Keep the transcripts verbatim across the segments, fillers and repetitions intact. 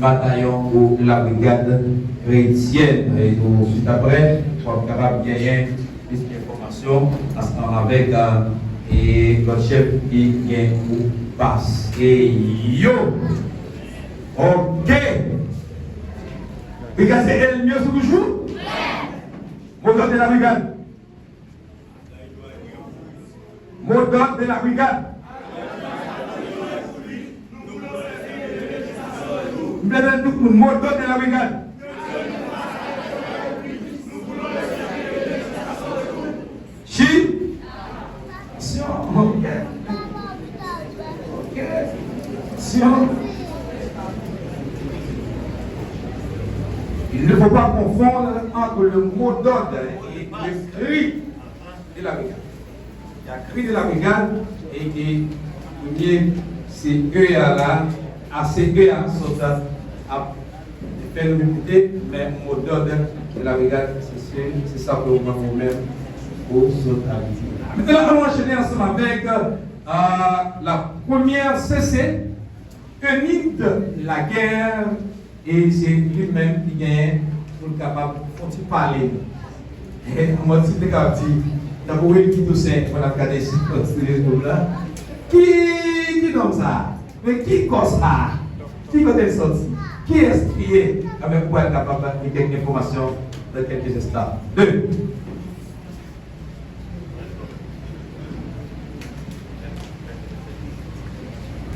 Batayon pou Labrigad Kretyèn. E nou, swit apre, w ap kapab genyen plis enfòmasyon ansanm avèk, e, lòt chèf ki gen pou pase yo. Oke. Brigad se Elmio sou toujou? Modòd de la brigad. Modòd de la brigad. M vle tande tout moun. Modòd de la brigad. Chi. Aksyon. Oke. Oke. Aksyon. Il ne faut pas confondre entre le mot d'ordre et le cri de la brigade. Y a cri de la brigade, e ke premye se E a la, a se E a sot ap fè nou koute, men mot d'ordre de la brigade, se se, se sa pou mwen, mwen menm, ou sot ap di. Mentnan, ann anchene ansanm avèk, euh, la première C C, Enid Laguerre, e se li menm ki genyen pou l kapab fè yon ti pale nou. E, mwen, si m te kapab di, tankou Wilky Toussaint, mwen ap gade sou, sou YouTube la. Ki, ki nonm sa a? Men ki kò sa a? Ki kote l sòti? Kiyès li ye? Anben, ou pral kapab gen kèk enfòmasyon nan kèlke enstan. De.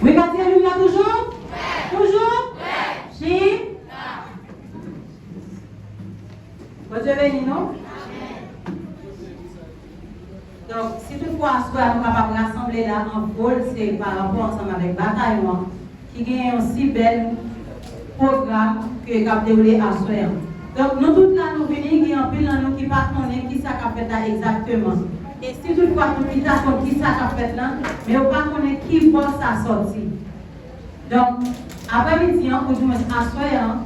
Wi, Katye, nou la toujou? Toujou? Chi? Bondye beni nou. Donk, si toutfwa aswè a nou kapab rasanble la an fòl, se pa rapò ansanm avèk batayon an ki gen yon si bèl pwogram ke k ap dewoule aswè an. Donk, nou tout la, nou vini, gen anpil nan nou ki pa konnen kisa k ap fèt la egzakteman. E si toutfwa nou chita konn kisa k ap fèt la, men yo pa konnen ki bò sa sòti. Donk, aprèmidi an, oudimwens aswè an,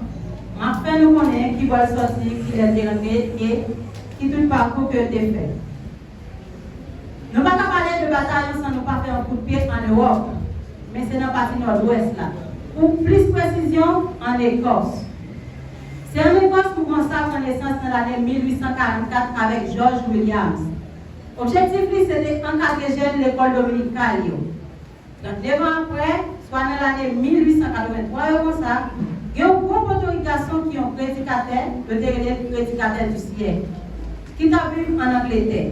m ap fè nou konnen ki bò l sòti, kilè l te rantre e ki tout pakou ke l te fè. Nou pa ka pale de batayon san nou pa fè yon kout pye ann Ewòp, men se nan pati nòdwès la. Pou plis presizyon, ann Ekòs. Se ann Ekòs mouvman sa a pran nesans nan lane mil uit san karannkat avèk George Williams. Objektif li se te ankadre jèn lekòl dominikal yo. Trannde an aprè, swa nan lane mil uit san katrevenntwa yo konsa, gen yon gwo potorik gason ki yon predikatè, yo te rele l predikatè di syèk, ki t ap viv ann Angletè,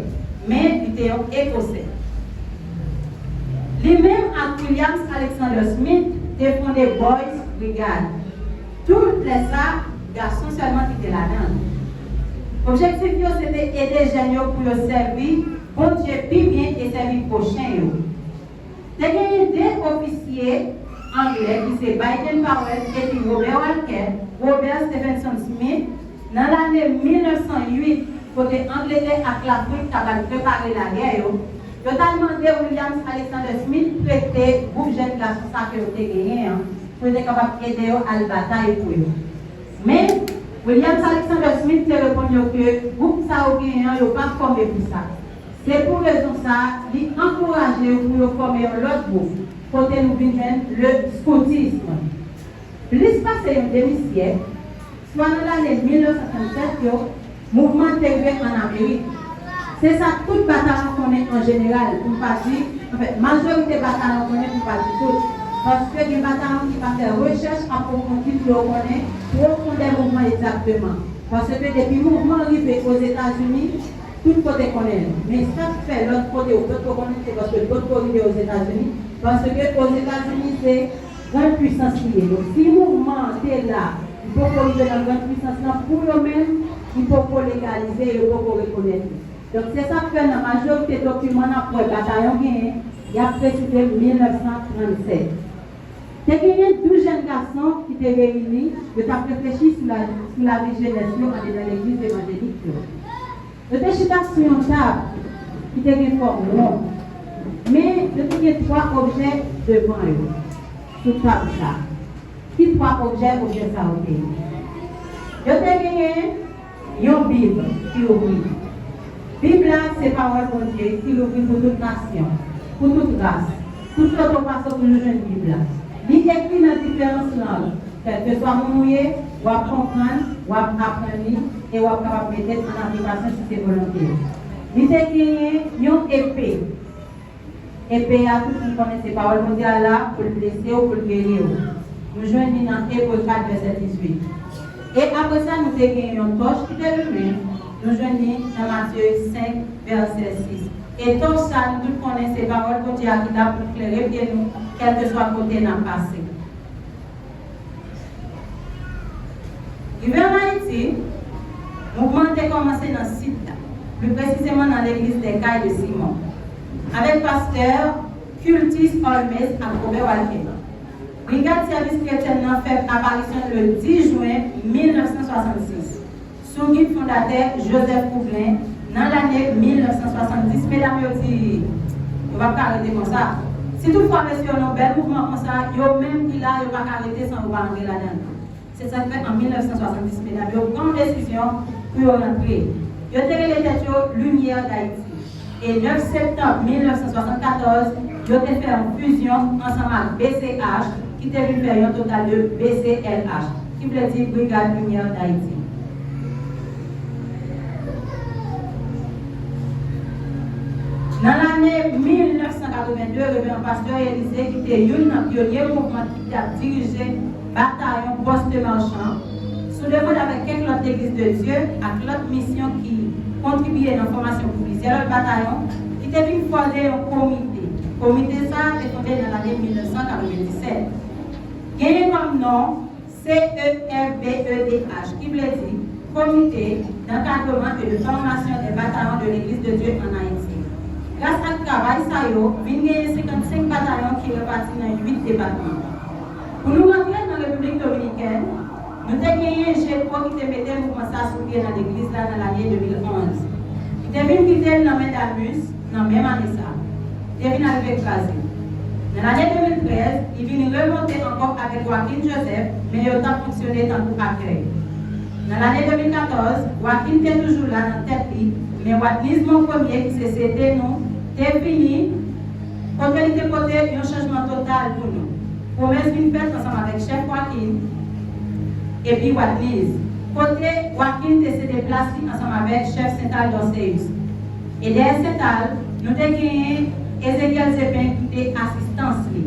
men li te yon Ekosè. Li menm ak Williams Alexander Smith te fonde Boys Brigade. Tout lè sa, gason sèlman ki te ladan l. Objektif yo se te ede jèn yo pou yo sèvi Bondye pi byen e sèvi pwochen yo. Te genyen de ofisye anglè ki se Baden Powell epi Robert Walker, Robert Stephenson Smith, nan lane mil nèf san uit, kote Angletè ak Lafrik t ap al prepare lagè yo, yo t al mande Williams Alexander Smith prete gwoup jèn gason sa ke yo te genyen an, pou yo te kapab ede yo al batay pou yo. Men, Williams Alexander Smith te reponn yo ke gwoup sa yo genyen an, yo pa fòme pou sa. Se pou rezon sa a, li ankouraje yo pou yo fòme yon lòt gwoup, kote nou vin jwenn le scoutisme. Plis pase yon demi syèk, swa nan lane mil nèf san trannsèt yo, mouvman an te rive ann Amerik. Se sa tout batayon konnen an jeneral, pou m pa di, anfèt, majorite batayon konnen, pou m pa di tout. Paske gen batayon ki pa fè rechèch apwofondi pou yo konnen pwofondè mouvman egzakteman. Paske depi mouvman an rive Ozetazini, tout kote konnen l. Men sa k fè lòt kote yo potko konnen, se paske potko rive Ozetazini. Paske Ozetazini se grann pwisans li ye. Donk, si mouvman an te la, li poko rive nan grann pwisans lan, pou yo menm, li poko legalize, yo poko rekonèt li. Donk, se sa k fè nan majorite dokiman n ap wè batayon genyen, y ap presize mil nèf san trannsèt. Te genyen douz jèn gason ki te reyini, yo t ap reflechi sou la, sou lavi jenès yo andedan legliz evanjelik yo. Yo te chita sou yon tab ki te gen fòm won, men yo te gen twa objè devan yo sou tab sa a. Ki twa objè, objè sa yo te ye? Yo te genyen yon Bib ki louvri. Bib la se pawòl Bondye ki louvri pou tout nasyon, pou tout ras. Tout kote w pase w toujou jwenn Bib la. Li ekri nan diferans lang. Kèlkeswa moun ou ye, w ap konprann, w ap aprann li, e w ap kapab mete l an aplikasyon si se volonte w. Li te genyen yon epe. Epe a, tout moun konnen se pawòl Bondye a la pou l blese w, pou l geri w. Nou jwenn li nan Ebre kat vèsè dizuit. E apre sa, nou te gen yon tòch ki te limen, nou jwenn li nan Matye senk, vèsè sis. E tòch sa, nou tout konnen se pawòl Bondye a ki la pou l klere pye nou, kèlkeswa kote n ap pase. Rive ann Ayiti, mouvman an te kòmanse nan Sid la, pli presizeman nan legliz Dèkay de Simon, avèk pastè Curtis Holmes ak Robert Walker. Brigad Sèvis Kretyèn nan fè aparisyon le dis jen mil nèf san swasannsis, sou gid fondatè Joseph Couglen, nan lane mil nèf san swasanndis. Medam yo di, yo p ap ka rete konsa. Si toutfwa mesye yo nan yon bèl mouvman konsa, yo menm ki la, yo pa ka rete san yo pa rantre ladan l. Se sa k fè, an mil nèf san swasanndis, medam yo pran yon desizyon pou yo rantre. Yo te rele tèt yo Lumière d'Haïti. E nèf septanm mil nèf san swasannkatòz, yo te fè yon fizyon ansanm ak B C H, ki te vin fè yon total de B C L H, ki vle di Brigad Limyè Dayiti. Nan lane mil nèf san katreven de, Reveran Pastè Elize, ki te youn nan pyonye mouvman ki t ap dirije batayon Poste Marchand, sou demann avèk kèk lòt Legliz de Dye ak lòt misyon ki kontribiye nan fòmasyon pou plizyè lòt batayon, ki te vin fòde yon komite. Komite sa a te fonde nan lane mil nèf san katreven disèt. Genyen kòm non C E F B E D H, ki vle di Comité d'encadrement et de formation des bataillons de l'Église de Dieu en Haïti. Gras ak travay sa yo, vin genyen senkannsenk batayon ki repati nan uit depatman. Pou nou rantre nan Repiblik Dominikèn, nou te genyen JECO ki te mete mouvman sa sou pye nan legliz la nan lane de mil onz. Li te vin kite l nan men Damus nan menm ane sa. Li te vin arive kraze. Nan lane de mil trèz, li vin remonte ankò avèk Joaquin Joseph, men yo t ap fonksyone tankou akèy. Nan lane de mil katòz, Joaquin te toujou la nan tèt li, men Wadniz Monpremier, ki se C D nou, te vini, kote li te pote yon chanjman total pou nou. Pwomès vin fèt ansanm avèk chèf Joaquin epi Wadniz, kote Joaquin te sede plas li ansanm avèk chèf Sental Dorceus. E dèyè Sental, nou te genyen Ezekiel Zepin ki te asistans li.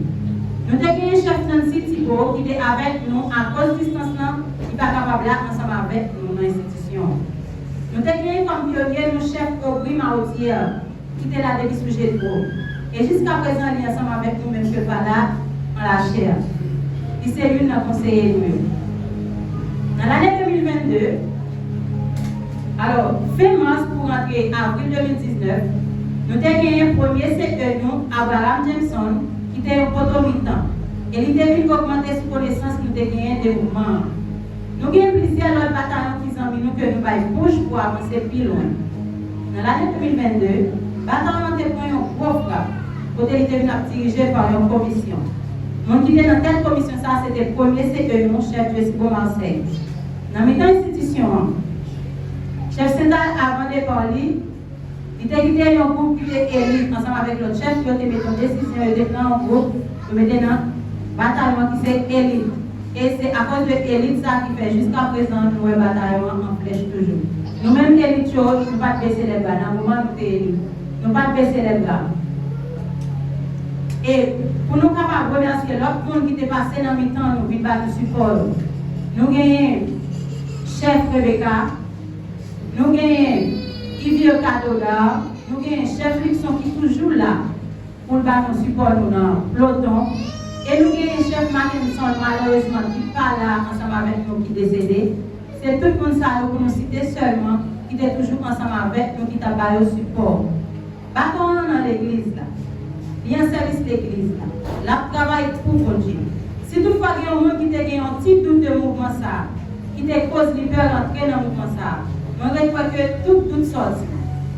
Nou te genyen chèf Nancy Thibault ki te avèk nou akoz distans lan, li pa kapab la ansanm avèk nou nan enstitisyon an. Nou te genyen kòm pyonye nou chèf Aubry Marotier, ki te la depi sou Jetro. E jiskaprezan, li ansanm avèk nou, menm ke l pa la an lachè. Li se youn nan konseye nou yo. Nan lane de mil vennde, alò, fen mas pou rantre avril de mil diznèf, nou te genyen premye C E nou, Abraham Jameson, ki te yon poto mitan. E li te vin ogmante sou konesans nou te genyen de mouvman an. Nou gen plizyè lòt batayon ki zanmi nou ke nou bay pous pou avanse pi lwen. Nan lane de mil vennde, batayon an te pran yon gwo frap, kote li te vin ap dirije pa yon komisyon. Moun ki te nan tèt komisyon sa a se te premye C E nou, chèf Jesibo Marseille. Nan mitan enstitisyon an, chèf Sental, avan depa li, li te kite yon gwoup ki te eli ansanm avèk lòt chèf yo te mete yon desizyon, yo te pran yon gwoup, yo mete nan batayon an ki se elit. E se akoz de elit sa ki fè jiskaprezan nou wè batayon an an flèch toujou. Nou menm elit yo, nou pa t bese lèbra nan moman nou te elit. Nou pa t bese lèbra. E pou nou kapab remèsye lòt moun ki te pase nan mitan nou, vin ba nou sipò yo. Nou genyen chèf Rebecca, nou genyen Yvier Cadoda, nou genyen chèf Luckson ki toujou la pou l ba nou sipò nou nan ploton. E nou genyen chèf Mackenson, malerezman, ki pa la ansanm avèk nou, ki desede. Se tout moun sa yo, pou nou site sèlman, ki te toujou ansanm avèk nou, ki t ap ba yo sipò. Batayon an nan legliz la. Li an sèvis legliz la. L ap travay pou Bondye. Si toutfwa gen yon moun ki te gen yon ti dout de mouvman sa a, ki te koz li pè rantre nan mouvman sa a, mwen rekwè ke tout dout sòti.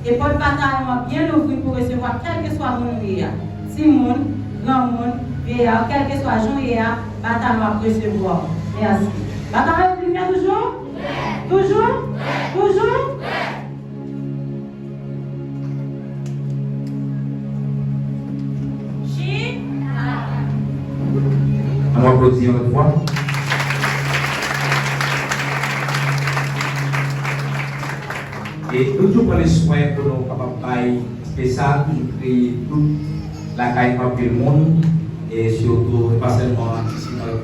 E pòt batayon an byen louvri pou resevwa kèlkeswa moun ou ye a. Timoun, granmoun, vyeya, kèlkeswa jan w ye a, batayon ap resevwa w. Mèsi. Batayon ap vin toujou? Toujou? Toujou? Ann aplodi yon lòt fwa. E nou toujou pran le swen pou nou kapab bay espesyal, toujou kreye dout lakay anpil moun, e sitou, e pa sèlman isi nan